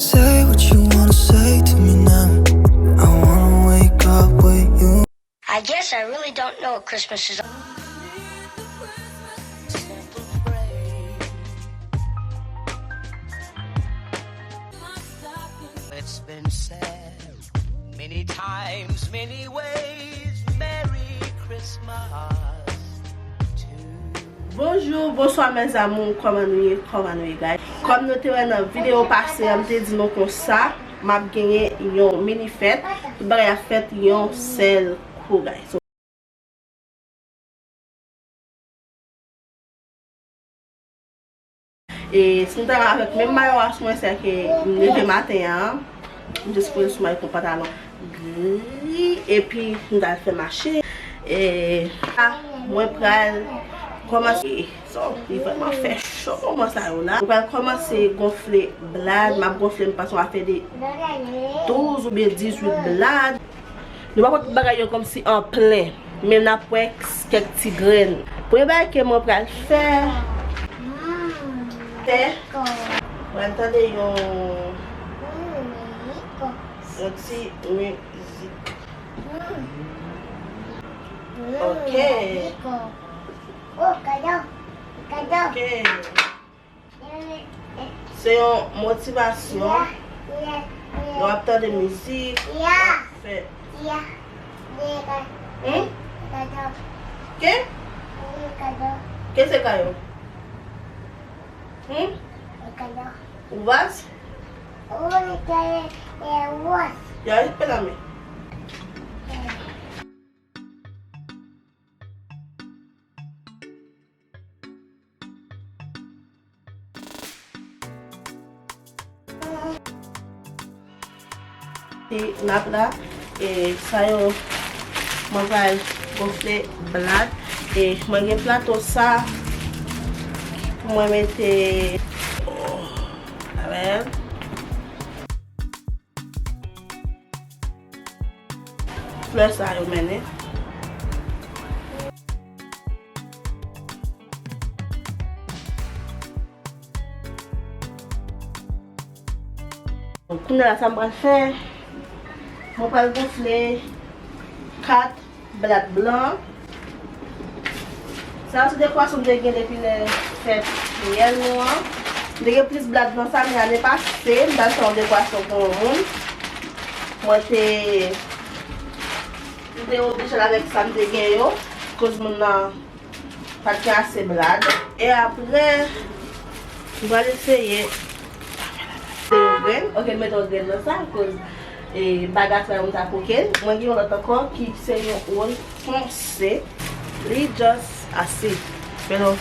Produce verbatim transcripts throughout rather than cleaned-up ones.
Say what you wanna say to me now. I wanna wake up with you. I guess I really don't know what Christmas is. It's been said many times, many ways, Merry Christmas to Bonjou, bonswa mes amours, kòman nou ye, kòman nou ye guys? Kòm nou te wè nan videyo pase a, m te di nou konsa, m ap genyen yon mini fèt, tout bagay ap fèt yon sèl kou guys. So, E si m ta avèk menm mayo a sou mwen, sèke m leve maten an, m jis poze sou mwen yon pantalon gri, epi m ta fè mache. E la, mwen pral kòmanse, so, li vrèman fè cho moman sa yo la. Mwen pral kòmanse gonfle blad, m ap gonfle, m panse m ap fè de douz oubyen dizuit blad. Nou pa pot tout bagay yo kòmsi an plen, men n ap wè kèk ti grenn. Premye bagay ke mwen pral fè, fè, mwen tande yon, yon ti mizik. Ok. Ok. Se yon motivasyon. Lè w ap tande mizik, w ap fè. Hmm? Ke? Ke se kayo? Hmm? Ou vas? Ya, pe la men. E n ap la, e sa yo, mwen pral gonfle blad, e mwen gen plato sa, pou mwen mete, oh, avè l. Flè sa yo mennen. Kounye a la, sa m pral fè, mwen pral gonfle kat blad blan. Sa a se dekwason m te gen depi lè fèt Nwèl nou an. M te gen plis blad nan sa, men ane pase, m t al fè yon dekwason pou yon moun. Mwen te, m te oblije al avèk sa m te gen yo, koz moun nan pa t gen ase blad. E apre, m pral eseye yon grenn. Ok, m mete yon grenn nan sa, koz, e, baga sa yo m ta koke l. Mwen gen yon lòt ankò ki se yon wòz fonse. Li just ase. Pero,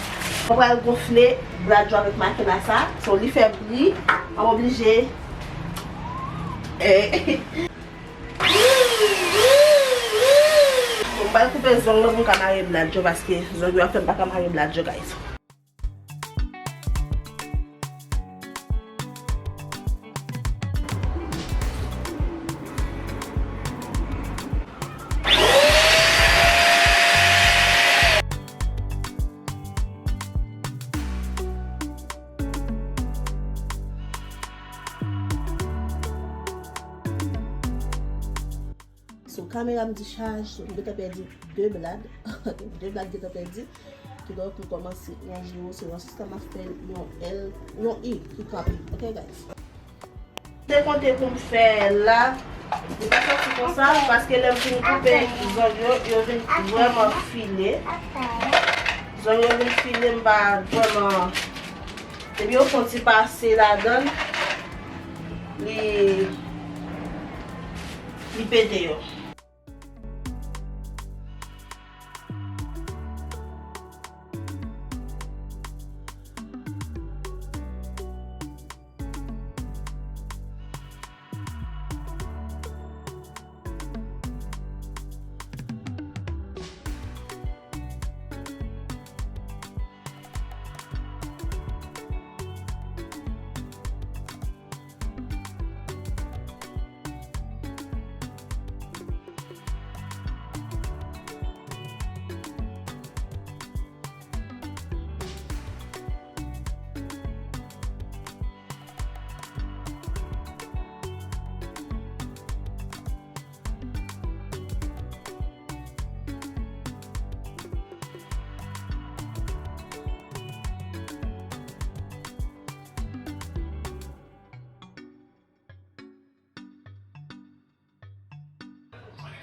mwen pral gonfle blad yo avèk makina sa. So, li fè bri, m ap oblije, e, Bon, m pral koupe zong mwen pou m ka mare blad yo, paske zong yo ap fè m pa ka mare blad yo, guys. So, kamera m dichaj, so, m gentan pèdi de blad. De blad gentan pèdi. Kidonk, m kòmanse yon zewo, se yon sistèm ap fè yon L, yon I ki kanpe. Ok, guys? M te konte pou m fè la, li pa sòti konsa, paske lè m fin koupe zong yo, yo vin vrèman file. Zong yo vin file, m pa vrèman Depi yo fè yon ti pase ladan l, li, li pete yo.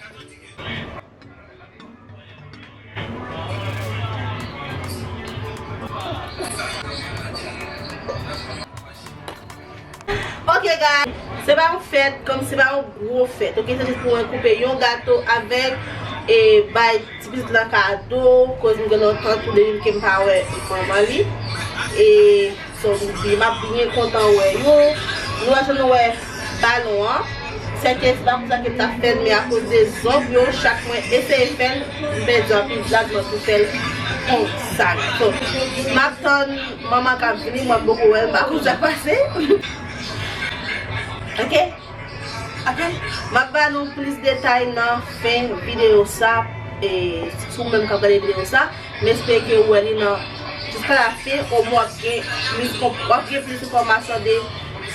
Ok, guys, se pa yon fèt, kòm se pa yon gwo fèt. Ok, se jis pou mwen koupe yon gato avèk e bay ti pitit lan kado, koz m gen lontan tou depi ke m pa wè manman li. E so, m ap byen kontan wè yo. Nou wè jan nou wè balon an. Sèke se pa pou sa ke m t ap fè l, men akoz de zòb yo, chak mwen eseye fè l, m pèdi anpil zòb mwen pou fè l konsa. So, m ap tann manman k ap vini, mwen poko wè l, m pa konn sa k pase. Ok? Ok? M ap ba nou plis detay nan fen videyo sa, e, si w menm k ap gade videyo sa, m espere ke w wè li nan jiska la fen, omwen w ap gen plis konp-, w ap gen plis enfòmasyon de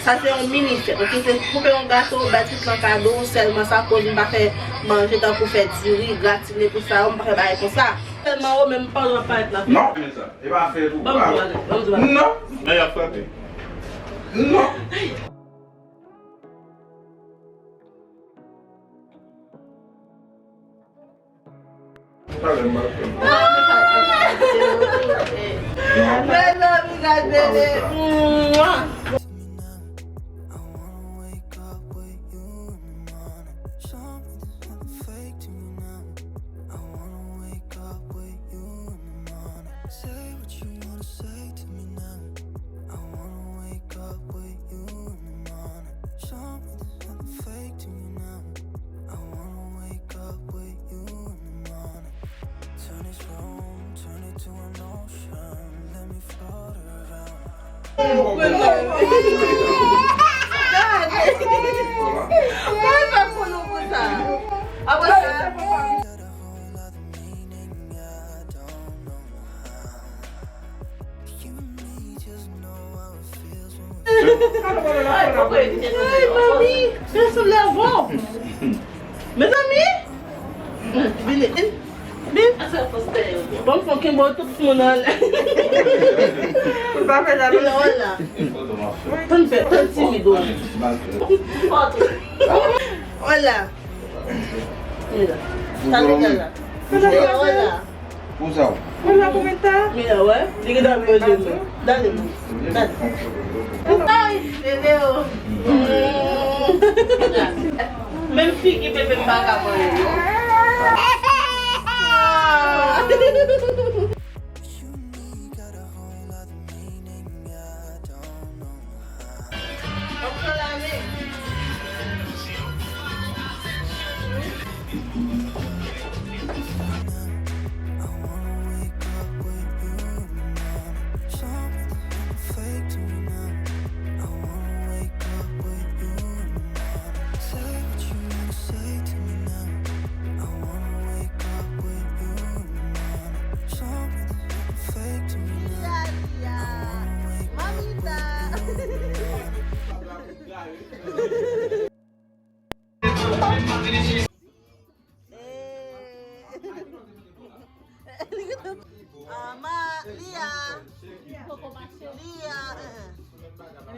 sa. Se yon mini fèt, ok? Se koupe yon gato, bay tout lan kado, sèlman sa, koz m pa fè manje tankou fè diri, gratine, tout sa yo, m pa fè bagay konsa. Sèlman ou menm pa w parèt la. Non, men sa, e pa fèt ou. Ban m di w bagay, ban m di w bagay. Non. Nan y ap frape. Non. Mezanmi, gade. Ay, manmi, pèsonn la bon. Mezanmi! Vini, vini. Bon, fò kenbe tout moun anlè. Ou pa fè sa. Vini, wala. Tann fè, tann timid, wè. Wala. Vini la. Sa legal la. Vini, wala. Pou sa w. Mwen la pou mwen ta. Mira, wè. Li gen dwa manje mwen. Dale, mwen. Dale. Ay, bebe, oh. Menm figi bebe m pa ka manje, non. Ama, Lia. Lia, eh, eh.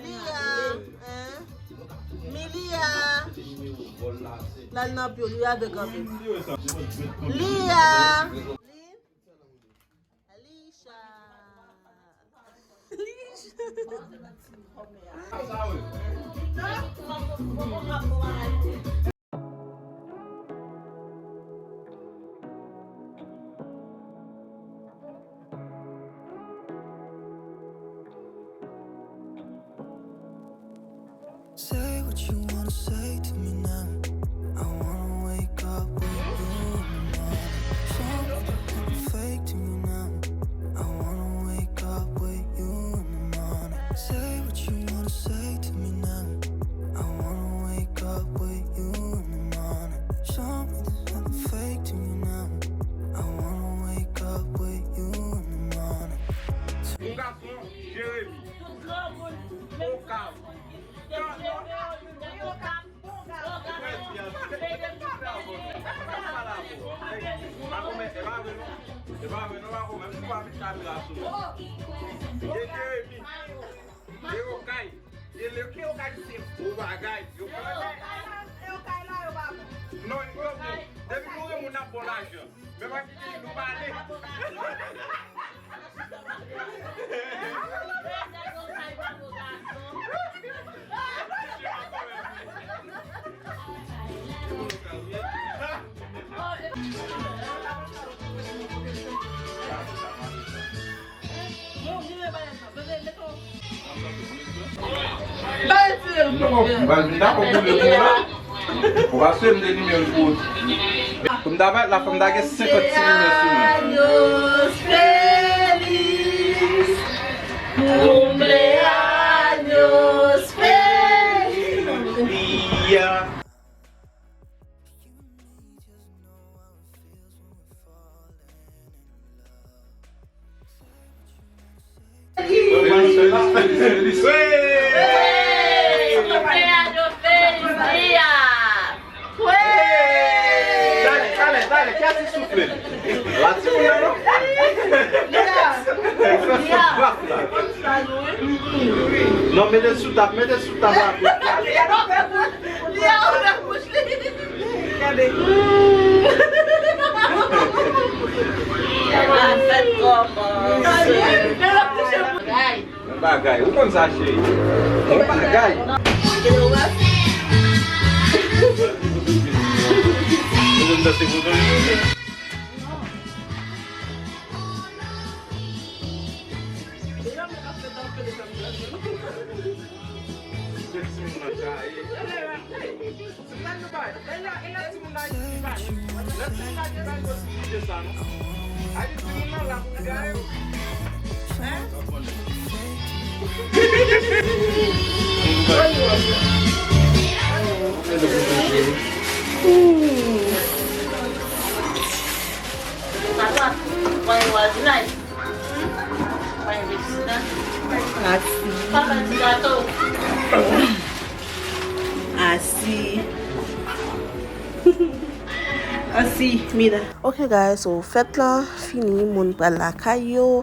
Lia, eh. Milia. L al nan pye w, Lia vle kanpe. Lia. Lisha. Lisha. Say what you wanna say to me now. I wanna wake up with you in the morning. Show me there's nothing fake to me now. I wanna wake up with you in the morning. Say what you wanna say to me now. I wanna wake up with you in the morning. Show me there's nothing fake to me now. I wanna wake up with you in the morning. Pou gason, Jeremi. Okaw. Non, m pa, m ta konn pou le kou la. Ou pa swe m de nimewo l pou ou. Pou m ta bay la fanm ta gen senkant ti nimewo sou mwen. Cumpleaños feliz, cumpleaños feliz. Cumpleaños feliz día. Dale, dale, dale, kiyès ki soufle? La timoun nan, non? Li a. Li a. Non, mete l sou tab, mete l sou tab rapid. Li a ouvè bouch li. Gade. Sa va fèt kòmanse. Yon bagay, ou konn sa, cheri. Yon bagay. Ou konn danse pou nou? Asi. Asi. Asi, Mida. Ok, guys, so fèt lan fini, moun pral lakay yo.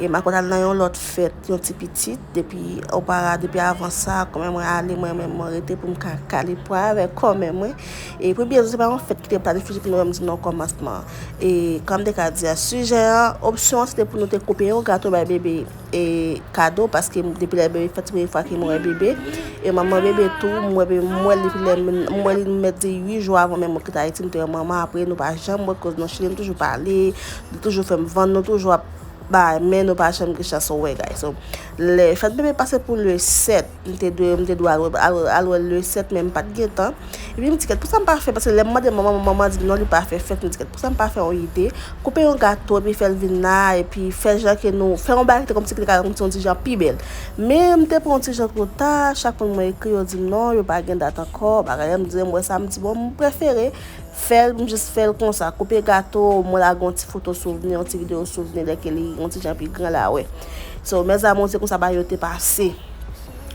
E m apral al nan yon lòt fèt, yon ti pitit. Depi opara, depi avan sa, kòmè mwen ale, mwen menm mwen rete pou m ka kale pwa avèk kòmè mwen. E premye jou, se pa yon fèt ki te planifye pou nou, m di non kòmansman. E kòm m te ka di a, sijè an, opsyon an, se te pou nou te koupe yon gato bay bebe e kado, paske depi lè bebe fèt, se premye fwa ke mwen wè bebe. E manman bebe tou, m wè bebe, m wè l depi lè, m wè l, m mèt di uit jou avan menm mwen kite Ayiti, m te wè manman, apre nou pa janm wè, koz nou Chili, nou toujou pale, li toujou fè m vann, nou toujou ap bay, men nou pa janm gen chans wè, guys. So, lè fèt bebe pase pou le sèt, m te dwe, m te dwe al wè, al, al wè l le sèt, men m pa t gen tan. Epi m di, "Kèt, pou sa m pa fè?" Paske lè m mande manman, manman di m non, li pa fè fèt. M di, "Kèt, pou sa m pa fè yon ide? Koupe yon gato, epi fè l vin la, epi fè jan ke nou, fè yon bagay ki te kòmsi ki te ka kòmsi yon ti jan pi bèl." Men m te pran yon ti jan twò ta, chak moun mwen ekri, yo di m non, yo pa gen dat ankò, bagay, m di, m wè sa, m di, bon, m prefere fè l, m jis fè l konsa. Koupe gato, mwen lage yon ti foto souvni, yon ti videyo souvni, lè ke li yon ti jan pi gran la, wè. So, mes amours, se konsa bagay yo te pase.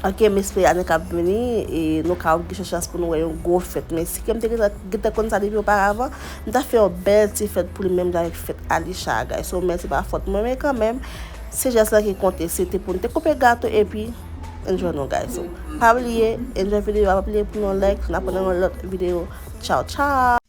Ok, m espere ane k ap vini, e nou ka gen chans pou nou wè yon gwo fèt. Men si ke m te gentan, gentan konn sa depi oparavan, m ta fè yon bèl ti fèt pou li menm jan avèk fèt Alisha, guys. So, men se pa fòt mwen, men kanmenm, se jès la ki konte. Se te pou n te koupe gato epi enjoy nou, guys. So, pa bliye, enjoy videyo a, pa bliye pou nou like, n ap wè nan yon lòt videyo. Tchaw, tchaw!